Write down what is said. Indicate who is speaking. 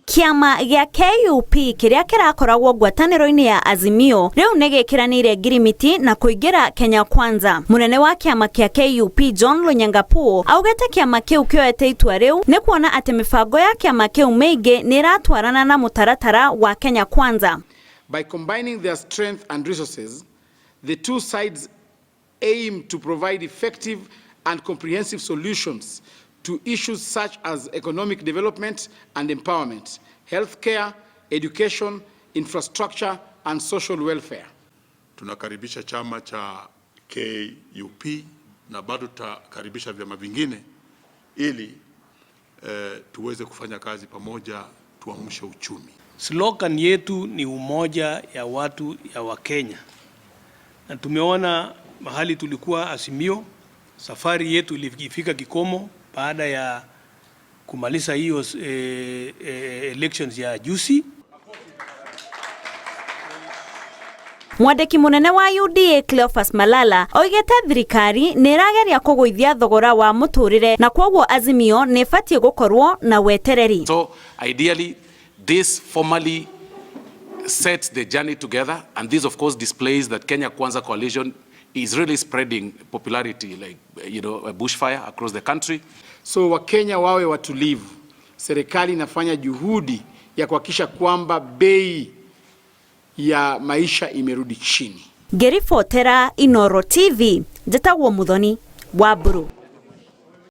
Speaker 1: Kĩama gĩa KUP kĩrĩa kĩrakoragwo ngwatanĩro-inĩ ya Azimio rĩu nĩ gĩkĩranĩire ngirimiti na kũingĩra Kenya Kwanza. Mũnene wa kĩama kĩa KUP John Lonyangapuo augĩte kĩama kĩu kĩoete itua rĩu nĩ kuona atĩ mĩbango ya kĩama kĩu mĩingĩ nĩ ĩratwarana na mũtaratara wa Kenya Kwanza.
Speaker 2: By combining their strength and resources, the two sides aim to provide effective and comprehensive solutions to issues such as economic development and empowerment, healthcare, education, infrastructure and social welfare.
Speaker 3: Tunakaribisha chama cha KUP na bado tutakaribisha vyama vingine ili tuweze kufanya kazi pamoja, tuamshe uchumi.
Speaker 4: Slogan yetu ni umoja ya watu ya Wakenya, na tumeona mahali tulikuwa Azimio, safari yetu ilifika kikomo baada ya kumaliza hiyo elections ya juzi.
Speaker 1: Mwandĩki mũnene wa UDA Cleophas Malala oigĩte thirikari nĩ ĩrageria kũgũithia thogora wa mũtũrĩre na kwoguo Azimio nĩ ĩbatiĩ gũkorwo na wetereri.
Speaker 5: So ideally this formally sets the journey together, and this of course displays that Kenya Kwanza coalition is really spreading popularity like, a bushfire across the country.
Speaker 2: So Wakenya wawe watulivu. Serikali inafanya juhudi ya kuhakikisha kwamba bei ya maisha imerudi chini.
Speaker 1: Ngĩribotera Inooro TV, njĩtagwo Muthoni wa Mburu.